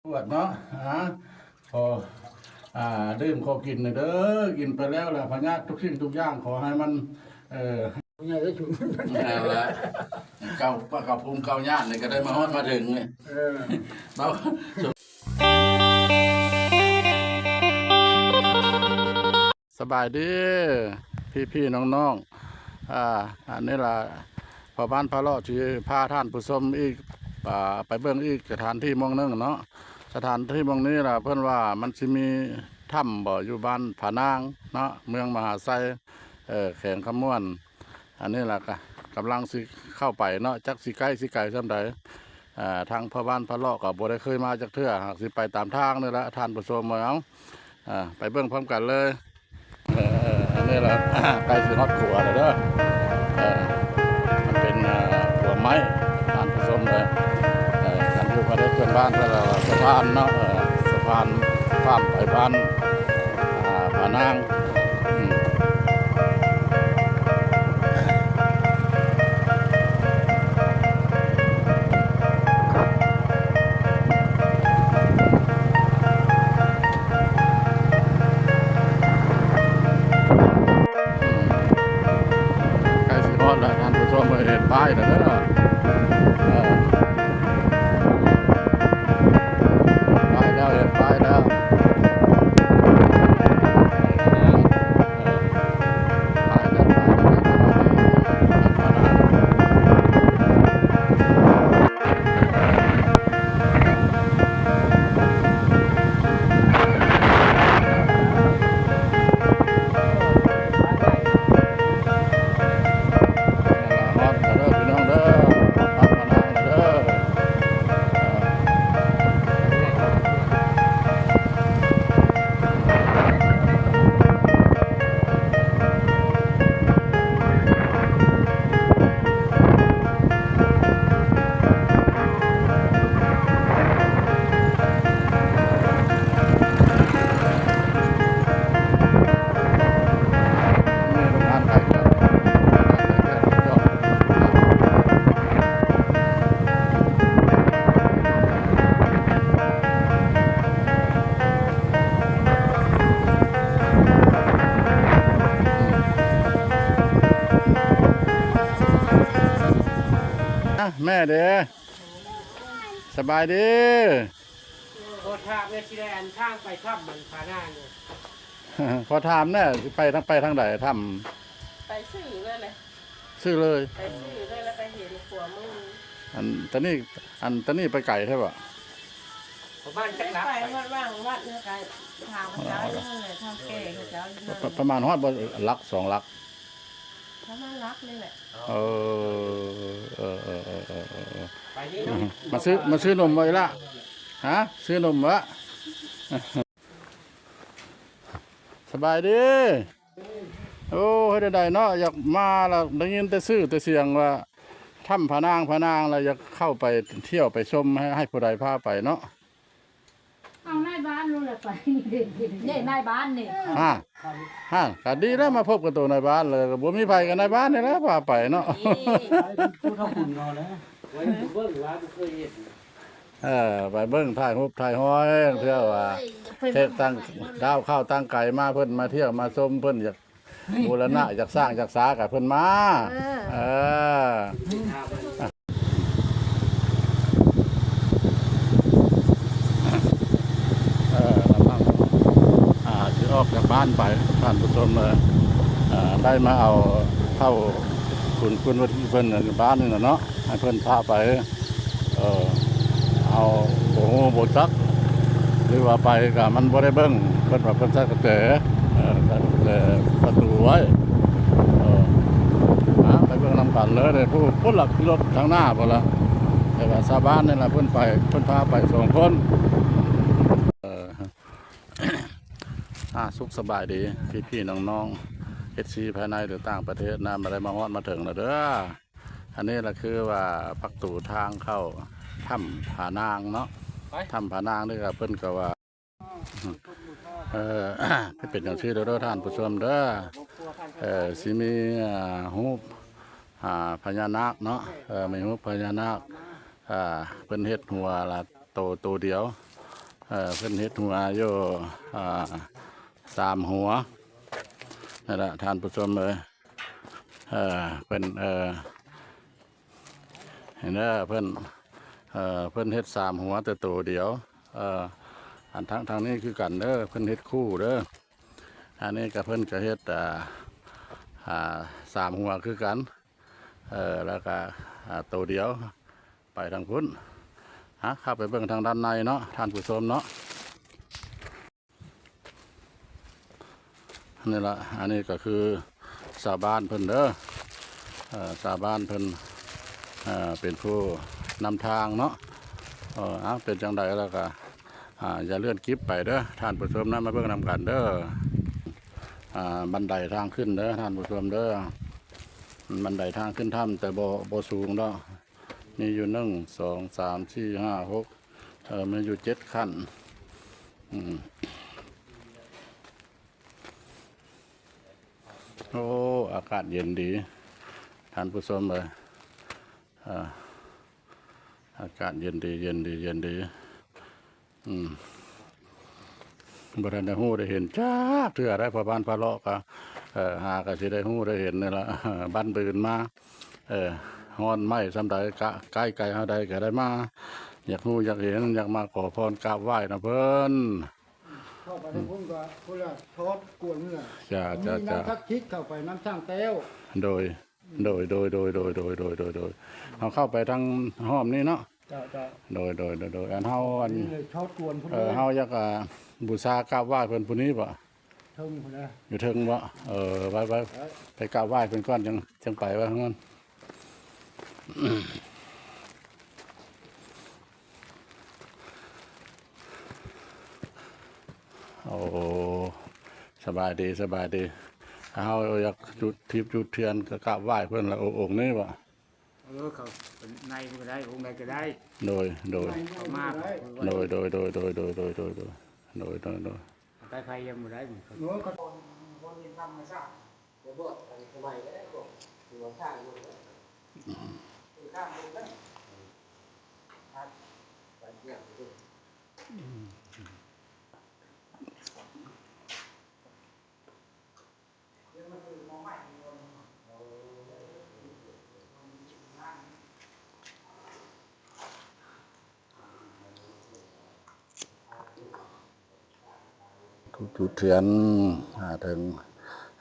ກວດເນາະ ຫາ ຂໍ ອ່າ ດື່ມຂໍກິນເດີ ກິນໄປແລ້ວລະ ພະຍາດທຸກສິ່ງທຸກຢ່າງ ຂໍໃຫ້ມັນ ເອີ ໃຫຍ່ໄດ້ສູງ ນັ້ນລະ ເກົ້າ ເກົ້າພູມເກົ້າຍາດນີ້ກໍໄດ້ມາຮອດມາເຖິງນີ້ ເອີ ເວົ້າ ສະບາຍດີພີ່ໆນ້ອງໆ ອ່າ ອັນນີ້ລະ ພໍ່ບ້ານພາເລາະຊິພາທ່ານຜູ້ຊົມອີກ ອ່າ ໄປເບິ່ງອີກສະຖານທີ່ໝ່ອງໜຶ່ງເນາະ ສະຖານທີ່ໝ່ອງນີ້ລະ ເພິ່ນວ່າມັນຊິມີຖ້ຳບໍ່ ຢູ່ບ້ານຜານາງເນາະ ເມືອງມະຫາໄຊ ເອີ ແຂວງຄຳມ່ວນ ອັນນີ້ລະກະກຳລັງຊິເຂົ້າໄປເນາະ ຈັກຊິໃກ້ຊິໄກສ່ຳໃດ ອ່າ ທາງພໍ່ບ້ານພາເລາະກໍບໍ່ໄດ້ເຄີຍມາຈັກເທື່ອ ຫາກຊິໄປຕາມທາງນີ້ລະ ທ່ານຜູ້ຊົມເອີຍ ເອົາ ອ່າ ໄປເບິ່ງພ້ອມກັນເລີຍ ເອີ ອັນນີ້ລະ ໃກ້ຊິຮອດຂົວແລ້ວເດີ ເອີ ມັນເປັນ ອ່າ ຂົວໄມ້ ທ່ານຜູ້ຊົມເອີຍ ເອີ ຄັນຢູ່ປະເທດເພື່ອນບ້ານເພິ່ນລະສະພານເນາະ ເອີ ສະພານຂ້າມໄປບ້ານ ອ່າ ຜານາງ ອືມ ໃກ້ຊິຮອດແລ້ວ ທ່ານຜູ້ຊົມ ເຫັນປ້າຍແລ້ວເດີ ເອີ ປ້າຍແລ້ວ ເຫັນປ້າຍແລ້ວ ເອີ ຮອດແລ້ວເດີພີ່ນ້ອງເດີ ຮອດ ຮອດ ຮອດ ຮອດແລ້ວເດີ. ອ່ະ ແມ່ເດ້ ສະບາຍດີ. ຂໍຖາມແດ່ ຊິໄດ້ອັນທາງໄປຖ້ຳມັນຜານາງນີ້ ຂໍຖາມແດ່ ໄປທາງ ໄປທາງໃດຖ້ຳ? ໄປຊື່ເລີຍແຫຼະ ຊື່ເລີຍ ໄປຊື່ເລີຍ ແລ້ວກໍເຫັນຂົວມື. ອັນຕອນນີ້ ອັນຕອນນີ້ໄປໄກແທ້ບໍ່? ປະມານຈັກຫຼັກ? ໄປຮອດຫວ່າງວັດ ແລ້ວກໍຖາມເຂົາເຈົ້າຢູ່ຫັ້ນແຫຼະ ເຖົ້າແກ່ເຂົາເຈົ້າຢູ່ນັ້ນ ປະ ປະມານຮອດບໍ່ ຫຼັກສອງຫຼັກ? ປະມານຫຼັກນີ້ແຫຼະ. ເອີ ເອີ ເອີ ໄປນີ້ເນາະ ມາຊື້ ມາຊື້ນົມບໍ່ອີ່ຫຼ້າ? ຮະ ຊື້ນົມບໍ່? ສະບາຍດີ. ໂອ້ ເຮັດແນວໃດເນາະ ຢາກມາລະ ໄດ້ຍິນແຕ່ຊື່ແຕ່ສຽງວ່າຖ້ຳຜານາງ ຜານາງ ລະຢາກເຂົ້າໄປທ່ຽວໄປຊົມ ໃຫ້ ໃຫ້ຜູ້ໃດພາໄປເນາະ. ເອົານາຍບ້ານໂລດລະໄປ ນີ້ນາຍບ້ານນີ້ ຮະ ຮະ ກະດີແລ້ວ ມາພົບກັບໂຕນາຍບ້ານ ລະບໍ່ມີໃຜກັບນາຍບ້ານນີ້ແຫຼະ ພາໄປເນາະ. ນີ້ ຜູ້ເຖົ້າບຸນເຮົາແຫຼະ ໄວ້ເບິ່ງວ່າບໍ່ເຄີຍເຫັນ. ເອີ ໄປເບິ່ງ ຖ່າຍຮູບຖ່າຍຮອຍ ເພື່ອວ່າ ເອີຍ ເຮັດຕັ້ງ ດາວເຂົ້າຕັ້ງໄກມາ ເພິ່ນມາທ່ຽວມາຊົມ ເພິ່ນຢາກ ບູລະນະ ຢາກສ້າງຢາກສາກະເພິ່ນມາ. ເອີ ເອີ ເອີ ລະມັງ ອ່າ ຊິອອກຈາກບ້ານໄປ ທ່ານຜູ້ຊົມເອີຍ ອ່າ ໄດ້ມາເອົາເຖົ້າ ຄຸນ ຄຸນວັນທີເພິ່ນບ້ານນີ້ນະເນາະ ໃຫ້ເພິ່ນພາໄປ. ເອີ ເຮົາບໍ່ຮູ້ບໍ່ຈັກ ຫຼືວ່າໄປກະມັນບໍ່ໄດ້ເບິ່ງ ເພິ່ນວ່າເພິ່ນໃສ່ກະແຈ ເອີ ໃສ່ກະແຈປະຕູໄວ້. ເອີ ມາໄປເບິ່ງນຳກັນເລີຍ ຜູ້ ພຸ້ນລະ ຂີ່ລົດທາງໜ້າພຸ້ນລະ ແຕ່ວ່າຊາວບ້ານນີ້ລະເພິ່ນໄປ ເພິ່ນພາໄປສອງຄົນ. ເອີ ອ່າ ສຸກສະບາຍດີພີ່ໆນ້ອງໆ ເອັຟຊີ ພາຍໃນ ຫຼື ຕ່າງປະເທດນະ ມາໄດ້ມາຮອດມາເຖິງແລ້ວເດີ. ອັນນີ້ລະຄືວ່າປະຕູທາງເຂົ້າຖ້ຳຜານາງເນາະ ຖ້ຳຜານາງນີ້ກະເພິ່ນກະວ່າ ເອີ ເປັນຈັ່ງຊີ້ເດີ ທ່ານຜູ້ຊົມເດີ ເອີ ຊິມີ ອ່າ ຮູບ ອ່າ ພະຍານາກເນາະ ເອີ ມີຮູບພະຍານາກ ອ່າ ເພິ່ນເຮັດຫົວລະ ໂຕ ໂຕດຽວ ເອີ ເພິ່ນເຮັດຫົວຢູ່ ອ່າ ສາມຫົວ ນັ້ນລະທ່ານຜູ້ຊົມເອີຍ. ເອີ ເພິ່ນ ເອີ ເຫັນເດີ ເພິ່ນ ເອີ ເພິ່ນເຮັດສາມຫົວແຕ່ໂຕດຽວ. ເອີ ອັນທາງ ທາງນີ້ຄືກັນເດີ ເພິ່ນເຮັດຄູ່ເດີ. ອັນນີ້ກໍເພິ່ນກໍເຮັດ ອ່າ ອ່າ ສາມຫົວຄືກັນ ເອີ ແລ້ວກໍ ອ່າ ໂຕດຽວໄປທາງພຸ້ນ. ຫາ ເຂົ້າໄປເບິ່ງທາງດ້ານໃນເນາະ ທ່ານຜູ້ຊົມເນາະ. ນີ້ລະ ອັນນີ້ກໍຄືຊາວບ້ານເພິ່ນເດີ ເອີ ຊາວບ້ານເພິ່ນ ເອີ ເປັນຜູ້ນຳທາງເນາະ. ເອີ ເອົາ ເປັນຈັ່ງໃດແລ້ວກໍ ອ່າ ຢ່າເລື່ອນກິບໄປເດີທ່ານຜູ້ຊົມນະ ມາເບິ່ງນຳກັນເດີ. ອ່າ ບັນໄດທາງຂຶ້ນເດີທ່ານຜູ້ຊົມເດີ ບັນໄດທາງຂຶ້ນຖ້ຳ ແຕ່ບໍ່ ບໍ່ສູງດອກ. ມີຢູ່ ໜຶ່ງ ສອງ ສາມ ສີ່ ຫ້າ ຫົກ ເອີ ມີຢູ່ເຈັດຂັ້ນ. ອືມ ໂອ້ ອາກາດເຢັນດີທ່ານຜູ້ຊົມເອີຍ. ເອີ ອາກາດເຢັນດີ ເຢັນດີ ເຢັນດີ. ອືມ ບໍ່ທັນໄດ້ຮູ້ໄດ້ເຫັນຈັກເທື່ອໃດ໋ ພໍ່ບ້ານພາເລາະກະ ເອີ ຫາກະຊິໄດ້ຮູ້ໄດ້ເຫັນນີ້ລະ ບັ້ນບືນມາ. ເອີ ຮ້ອນໄໝ້ສ່ຳໃດ ກະໃກ້ໄກເທົ່າໃດກະໄດ້ມາ ຢາກຮູ້ຢາກເຫັນ ຢາກມາຂໍພອນກາບໄຫວ້ນຳເພິ່ນ. ເຂົ້າໄປທາງພຸ້ນກໍພຸ້ນລະ ຊອດກວນພຸ້ນລະ. ຈ້າ ມີນ້ຳສັກສິດເຂົ້າໄປ ນ້ຳສ້າງແຕ້ວ. ໂດຍ ໂດຍ ໂດຍ ໂດຍ ເຮົາເຂົ້າໄປທາງຫ້ອມນີ້ເນາະ. ເຈົ້າ ເຈົ້າ ໂດຍ ໂດຍ ໂດຍ ໂດຍ. ອັນເຮົາ ອັນ ນີ້ເລີຍຊອດກວນພຸ້ນ ເອີ ເລີຍ ເຮົາຢາກ ອ່າ ບູຊາກາບໄຫວ້ເພິ່ນຜູ້ນີ້ບໍ? ເທິງພຸ້ນນະ ຢູ່ເທິງບໍ? ເອີ ໄປ ໄປ ໄປກາບໄຫວ້ເພິ່ນກ່ອນ ຈັ່ງ ຈັ່ງໄປວ່າຊັ້ນ. ໂອ້ ສະບາຍດີ ສະບາຍດີ. ເຮົາຢາກຈຸດທຽບຈຸດທຽນ ກໍກາບໄຫວ້ເພິ່ນລະ ອົງນີ້ບໍ? ເອີ ເຂົ້າໄປໃນກໍໄດ້ ອົງໃດກໍໄດ້. ໂດຍ ໂດຍ ເຂົ້າມາ ໂດຍ ໂດຍ ໂດຍ ໂດຍ. ໄປໃຜຍັງບໍ່ໄດ້ ເອີ ກໍຄົນເປັນທຳມະຊາດ ຈະບວດອັນສະໄໝກໍໄດ້ ພວກທີ່ວ່າສ້າງຢູ່ເນາະ ອືມ ເປັນຂ້າມເບິ່ງເນາະ ຄັບ ໄປເບິ່ງ ອືມ. ທຸບທຽນ ຫາເຖິງ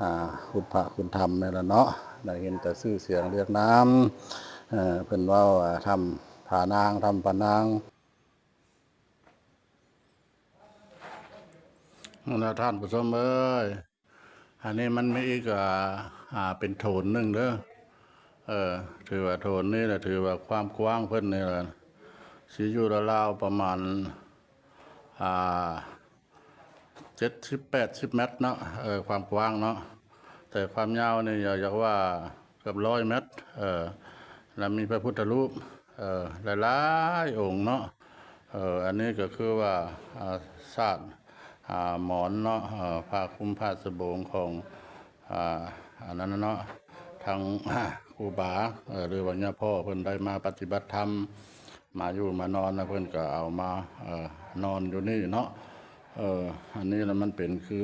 ອ່າ ຄຸນພະຄຸນທຳນີ້ລະເນາະ ໄດ້ຍິນແຕ່ຊື່ສຽງລຽງນາມ ເອີ ເພິ່ນເວົ້າ ອ່າ ທຳຜານາງ ທຳຜານາງ ນັ້ນລະທ່ານຜູ້ຊົມເອີຍ. ອັນນີ້ມັນມີອີກ ອ່າ ອ່າ ເປັນໂຖນໜຶ່ງເດີ ເອີ ຖືວ່າໂຖນນີ້ລະ ຖືວ່າຄວາມກວ້າງເພິ່ນນີ້ລະ ຊິຢູ່ລາວໆປະມານ ອ່າ ເຈັດສິບ ແປດສິບແມັດເນາະ ເອີ ຄວາມກວ້າງເນາະ ແຕ່ຄວາມຍາວນີ້ຢາກວ່າເກືອບຮ້ອຍແມັດ ເອີ ລະມີພະພຸດທະຮູບ ເອີ ຫຼາຍໆອົງເນາະ. ເອີ ອັນນີ້ກໍຄືວ່າ ອ່າ ຊາດ ອ່າ ໝອນເນາະ ເອີ ຜ້າຄຸມຜ້າສະໂບງຂອງ ອ່າ ອັນນັ້ນເນາະ ທາງ ອ່າ ຄູບາ ເອີ ຫຼືວ່າຍາພໍ່ເພິ່ນໄດ້ມາປະຕິບັດທຳ ມາຢູ່ມານອນ ແລ້ວເພິ່ນກໍເອົາມາ ເອີ ນອນຢູ່ນີ້ເນາະ. ເອີ ອັນນີ້ລະມັນເປັນຄື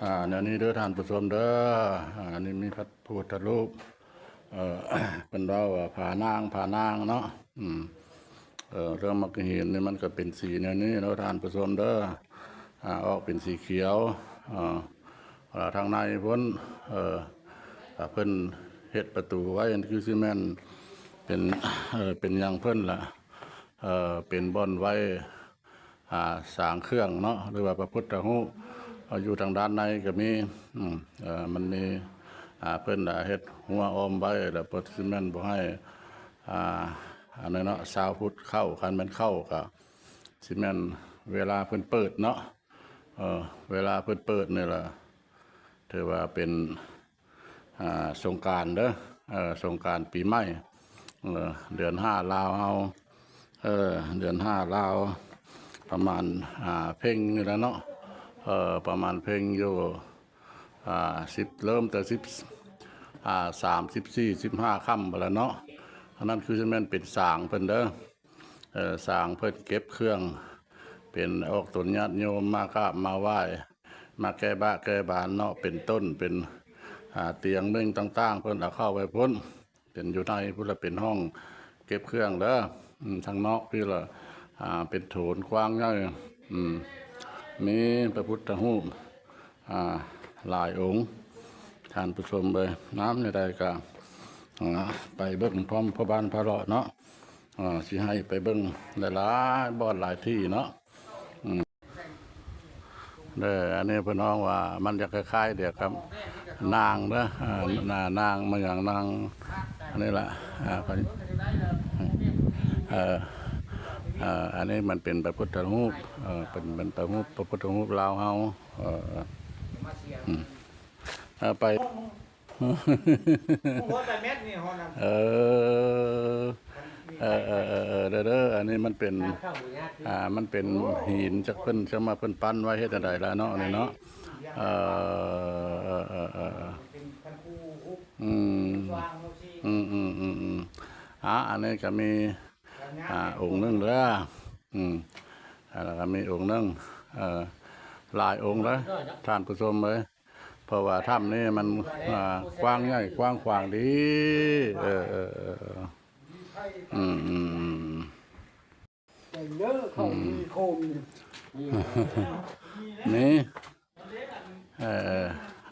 ອ່າ ແນວນີ້ເດີທ່ານຜູ້ຊົມເດີ ອ່າ ອັນນີ້ມີພະພຸດທະຮູບ ເອີ ເພິ່ນເວົ້າວ່າຜານາງ ຜານາງເນາະ ອືມ ເອີ ເລື່ອງໝາກຫີນນີ້ມັນກໍເປັນສີແນວນີ້ເນາະທ່ານຜູ້ຊົມເດີ ອ່າ ອອກເປັນສີຂຽວ ເອີ ແລ້ວທາງໃນພຸ້ນ ເອີ ກໍເພິ່ນເຮັດປະຕູໄວ້ ຄືຊິແມ່ນເປັນ ເອີ ເປັນຫຍັງເພິ່ນລະ ເອີ ເປັນບ່ອນໄວ້ ອ່າ ສາງເຄື່ອງເນາະ ຫຼືວ່າພະພຸດທະຮູບ ເອີ ຢູ່ທາງດ້ານໃນກໍມີ ອືມ ເອີ ມັນມີ ອ່າ ເພິ່ນລະເຮັດຮົ້ວອ້ອມໄວ້ ລະເພິ່ນຊິແມ່ນບໍ່ໃຫ້ ອ່າ ອັນນັ້ນເນາະ ຊາວພຸດເຂົ້າ ຄັນແມ່ນເຂົ້າກໍຊິແມ່ນເວລາເພິ່ນເປີດເນາະ ເອີ ເວລາເພິ່ນເປີດນີ້ລະ ຖືວ່າເປັນ ອ່າ ສົງການເດີ ເອີ ສົງການປີໃໝ່ ເອີ ເດືອນຫ້າລາວເຮົາ ເອີ ເດືອນຫ້າລາວ ປະມານ ອ່າ ເພັງນີ້ແຫຼະເນາະ ເອີ ປະມານເພັງຢູ່ ອ່າ ສິບ ເລີ່ມແຕ່ສິບ ອ່າ ສາມ ສິບສີ່ ສິບຫ້າຄ່ຳພຸ້ນລະເນາະ. ອັນນັ້ນຄືຊິແມ່ນເປັນສາງເພິ່ນເດີ ເອີ ສາງເພິ່ນເກັບເຄື່ອງ ເປັ ປັນອອກຕົນຍາດໂຍມມາກາບມາໄຫວ້ ມາແກ້ບາແກ້ບານເນາະ ເປັນຕົ້ນ ເປັນ ອ່າ ຕຽງເມັ່ງຕ່າງໆ ເພິ່ນເອົາເຂົ້າໄວ້ພຸ້ນ ເປັນຢູ່ໃນພຸ້ນລະ ເປັນຫ້ອງເກັບເຄື່ອງເດີ. ອືມ ທາງນອກພີ້ລະ ອ່າ ເປັນໂຖນກວ້າງໃຫຍ່ ອືມ ມີພະພຸດທະຮູບ ອ່າ ຫຼາຍອົງ ທ່ານຜູ້ຊົມເອີຍ. ນຳແນວໃດກະ ອ່າ ໄປເບິ່ງພ້ອມພໍ່ບ້ານພາເລາະເນາະ ອ່າ ຊິໃຫ້ໄປເບິ່ງຫຼາຍໆບ່ອນຫຼາຍທີ່ເນາະ ອືມ ເດີ. ອັນນີ້ເພິ່ນຮ້ອງວ່າມັນຈະຄ້າຍໆດຽວກັບນາງເດີ ອ່າ ນາ ນາງມາຫຍັງ ນາງ ອັນນີ້ລະ ອ່າ ເອີ ເອີ ອັນນີ້ມັນເປັນພະພຸດທະຮູບ ເອີ ເປັນ ເປັນພະຮູບ ພະພຸດທະຮູບລາວເຮົາ ເອີ ອືມ ເອີ ໄປ ຫົວແປດແມັດນີ້ ຫົວນັ້ນ ເອີ ເອີ ເອີ ເດີ ເດີ ອັນນີ້ມັນເປັນ ອ່າ ມັນເປັນຫີນ ຈັກເພິ່ນ ຈັກມາເພິ່ນປັ້ນໄວ້ເຮັດແນວໃດລະເນາະ ອັນນີ້ເນາະ ເອີ ເອີ ເອີ ເອີ ເປັນຄັນຄູ ອືມ ອືມ ອືມ ອືມ ອືມ ອ່າ ອັນນີ້ກະມີ ອ່າ ອົງໜຶ່ງເດີ ອືມ ແລ້ວກະມີອົງໜຶ່ງ ເອີ ຫຼາຍອົງເດີ ທ່ານຜູ້ຊົມເອີຍ ເພາະວ່າຖ້ຳນີ້ມັນ ອ່າ ກວ້າງໃຫຍ່ກວ້າງຂວາງດີ ເອີ ເອີ ເອີ ອືມ ອືມ ອືມ ເດີ ເຂົາມີໂຄມນີ້ ນີ້ ເອີ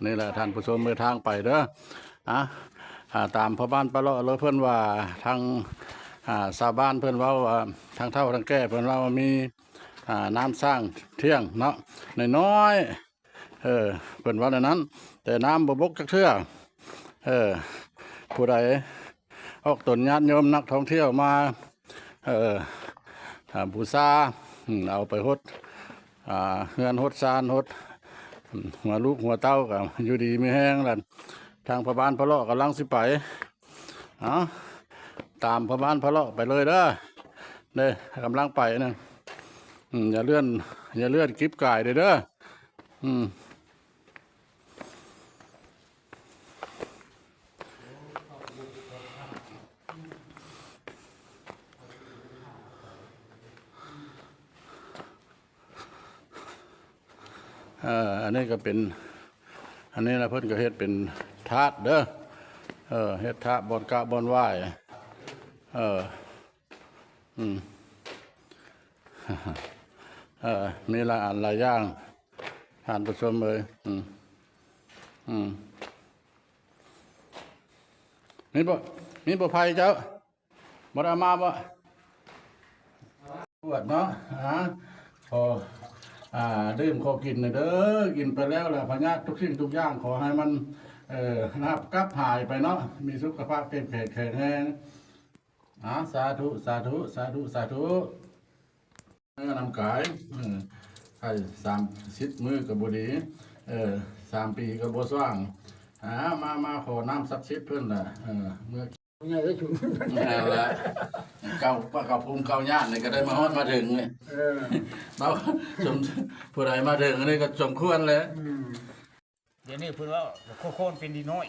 ນີ້ແຫຼະທ່ານຜູ້ຊົມເອີຍ ທາງໄປເດີ ອ່າ ອ່າ ຕາມພໍ່ບ້ານປະເລາະເລີຍ ເພິ່ນວ່າທາງ ອ່າ ຊາວບ້ານເພິ່ນເວົ້າວ່າ ທາງເຖົ້າທາງແກ່ເພິ່ນເວົ້າວ່າມີ ອ່າ ນ້ຳສ້າງທ່ຽງເນາະ ນ້ອຍໆ ເອີ ເພິ່ນເວົ້າແນວນັ້ນ ແຕ່ນ້ຳບໍ່ບົກຈັກເທື່ອ ເອີ ຜູ້ໃດ ອອກຕົນຍາດໂຍມນັກທ່ອງທ່ຽວມາ ເອີ ອ່າ ບູຊາ ອືມ ເອົາໄປຫົດ ອ່າ ເຮືອນຫົດຊານ ຫົດ ອືມ ຫົວລູກຫົວເຕົ້າກະຢູ່ດີມີແຮງລະ ທາງພໍ່ບ້ານພາເລາະກຳລັງຊິໄປ ເອົາ ຕາມພໍ່ບ້ານພາເລາະໄປເລີຍເດີ ເດ້ ກຳລັງໄປນະ ອືມ ຢ່າເລື່ອນ ຢ່າເລື່ອນກິບກາຍເດີ ເດີ ອືມ ເອີ ອັນນີ້ກະເປັນ ອັນນີ້ລະເພິ່ນກະເຮັດເປັນທາດເດີ ເອີ ເຮັດທາດບ່ອນກາບບ່ອນໄຫວ້ ເອີ ອືມ ເອີ ມີຫຼາຍອັນຫຼາຍຢ່າງ ທ່ານຜູ້ຊົມເອີຍ ອືມ ອືມ ມີບໍ່ ມີບໍ່ໄຜ່ເຈົ້າ ບໍ່ໄດ້ເອົາມາບໍ່? ປວດເນາະ ອ່າ ຂໍ ອ່າ ດື່ມຂໍກິນເດີ ກິນໄປແລ້ວລະພະຍາດທຸກສິ່ງທຸກຢ່າງ ຂໍໃຫ້ມັນ ເອີ ລະງັບກັບຫາຍໄປເນາະ ມີສຸຂະພາບເຂັ້ມແຂງແຂງແຮງ ອ່າ ສາທຸ ສາທຸ ສາທຸ ສາທຸ ເອີ ນຳກາຍ ເອີ ໄຂ້ສາມສິບມື້ກະບໍ່ດີ ເອີ ສາມປີກະບໍ່ສ້າງ ອ່າ ມາ ມາຂໍນ້ຳສັກສິດເພິ່ນລະ ເອີ ເມື່ອ ໃຫຍ່ໄດ້ຊຸມ ນັ້ນລະ ເກົ້າ ເກົ້າພູມເກົ້າຍາດນີ້ກະໄດ້ມາຮອດມາເຖິງ ເອີ ເອົາ ສົມ ຜູ້ໃດມາເຖິງອັນນີ້ກະສົມຄວນແຫຼະ ອືມ ດຽວນີ້ເພິ່ນວ່າ ໂຄນເປັນເດັກນ້ອຍ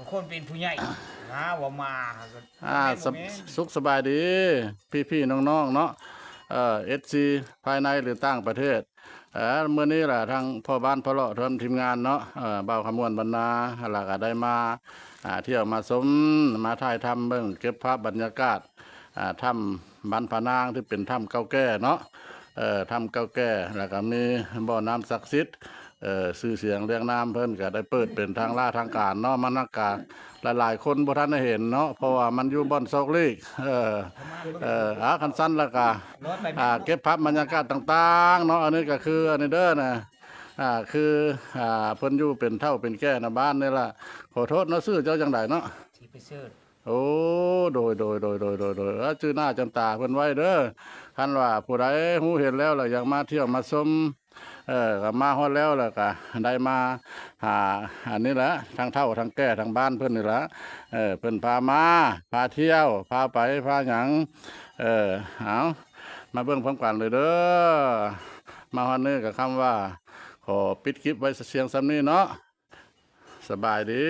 ໂຄນເປັນຜູ້ໃຫຍ່ ຫາວ່າມາ ອ່າ ສຸກສະບາຍດີ ພີ່ໆນ້ອງໆເນາະ ເອີ ເອັຟຊີ ພາຍໃນ ຫຼື ຕ່າງປະເທດ ເອີ ມື້ນີ້ລະທາງພໍ່ບ້ານພາເລາະ ພ້ອມທີມງານເນາະ ເອີ ບ່າວຄຳມ່ວນ ບັນນາ ລະກະໄດ້ມາ ອ່າ ທ່ຽວມາຊົມ ມາຖ່າຍທຳເບິ່ງ ເກັບພາບບັນຍາກາດ ອ່າ ຖ້ຳບ້ານພະນາງ ທີ່ເປັນຖ້ຳເກົ່າແກ່ເນາະ ເອີ ຖ້ຳເກົ່າແກ່ ລະກະມີບໍ່ນ້ຳສັກສິດ ເອີ ຊື່ສຽງລຽງນາມເພິ່ນກະໄດ້ເປີດເປັນທາງລາທາງການເນາະ ມັນກະຫຼາຍໆຄົນບໍ່ທັນໄດ້ເຫັນເນາະ ເພາະວ່າມັນຢູ່ບ່ອນຊອກຫຼີກ ເອີ ເອີ ອ່າ ຄັນຊັ້ນລະກະ ອ່າ ເກັບພາບບັນຍາກາດຕ່າງໆເນາະ ອັນນີ້ກະຄື ອັນນີ້ເດີນະ ອ່າ ຄື ອ່າ ເພິ່ນຢູ່ເປັນເຖົ້າເປັນແກ່ນະ ບ້ານນີ້ລະ ຂໍໂທດເນາະ ຊື່ເຈົ້າຈັ່ງໃດເນາະ? ໂອ້ ໂດຍ ໂດຍ ເອີ ຈື່ໜ້າຈຳຕາເພິ່ນໄວ້ເດີ ຄັນວ່າຜູ້ໃດຮູ້ເຫັນແລ້ວລະຢາກມາທ່ຽວມາຊົມ ເອີ ກະມາຮອດແລ້ວລະກະໄດ້ມາຫາ ອັນນີ້ລະ ທັງເຖົ້າທັງແກ່ທາງບ້ານເພິ່ນນີ້ລະ ເອີ ເພິ່ນພາມາ ພາທ່ຽວ ພາໄປ ພາຫຍັງ ເອີ ເອົາ ມາເບິ່ງພ້ອມກັນເລີຍເດີ ມາຮອດນີ້ກະຄຳວ່າ ຂໍປິດຄລິບໄວ້ຊຽງສ່ຳນີ້ເນາະ ສະບາຍດີ.